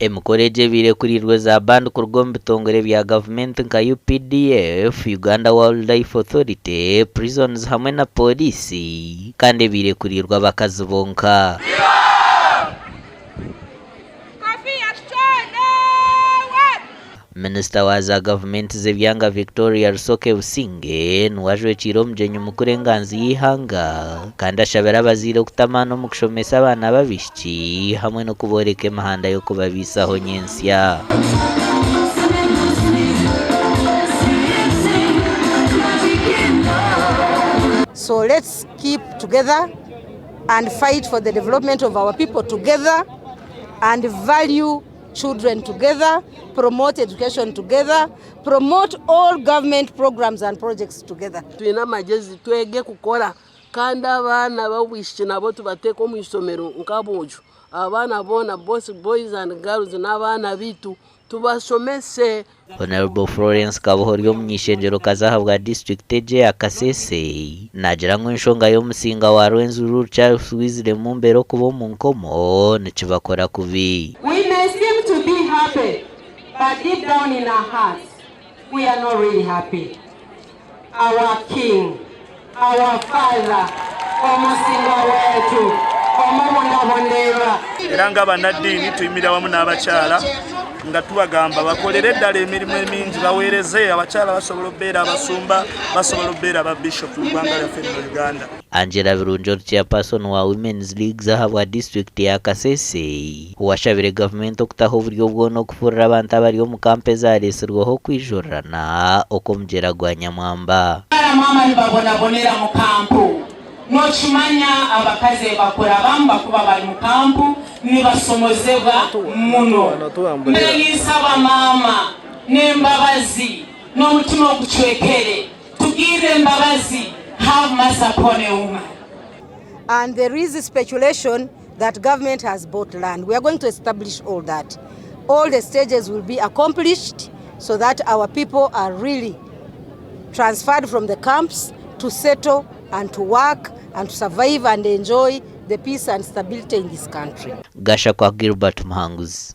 Emikoro egi ebaire ekuriirwe za band kuruga omu bitongore bya gavumenti nka UPDF, Uganda Wildlife Authority, Prisons hamwe na Pooriisi kandi ebaire ekuriirwe abakazi bonka. Minisita wa za gavumenti z'ebyanga Victoria Rusoke Businge niwe ajwekiire omugyenyi mukuru enganzi y'eihanga kandi ashabire abazaire okuta amaani omu kushomesa abaana b'abaishiki hamwe n'okubooreka emihanda y'okubabaisaho nyentsya. So let's keep together and fight for the development of our people together and value children together, promote education together, promote all government programs and projects together. Twine amagyezi twege kukora kandi abaana b'obwishiki nabo tubateeke omu ishomero nk'aboojo. Abaana boona both boys and girls n'abaana baitu tubashomese. Hon. Florence Kabuhori omuny'eishengyerokazi ahabwa disiturikiti egi eya Kasese naagira ngu enshonga y'omusinga wa Rwenzururu Charles Weasley Mumbere okuba omu nkomo nikibakora kubi. We may seem to be happy but deep down in our hearts we are not really happy. Our king, our father, omusinga wetu omubonabonderwa. Era nga bannaddiini tuyimirira wamu n'abakyala nga tubagamba bakolere ddala emirimu emingi baweereze abakyala basobola okubeera abasumba basobola okubeera ba bishop mu ggwanga lyaffe lino Uganda. Angella Birungi ori Chairperson wa Women's Leagues ahabwa disiturikiti ya Kasese washabire gavumenti okutaho oburyo bwona okufurira abantu abari omu kampu ezaaretsirweho okwijurirana okw'omugyera gwa Nyamwamba. Maama nibabonabonera mu kampu. Nokimanya abakazi ebakurabamu bakuba bari mu kampu nibasomozebwa muno. Mbere ninsaba maama n'embabazi n'omutima ogucwekere tugirre embabazi have mercy upon a woman. And there is speculation that government has bought land. We are going to establish all that. All the stages will be accomplished so that our people are really transferred from the camps to settle and to work and to survive and enjoy the peace and stability in this country. Gashakwa Gilbert Muhanguzi.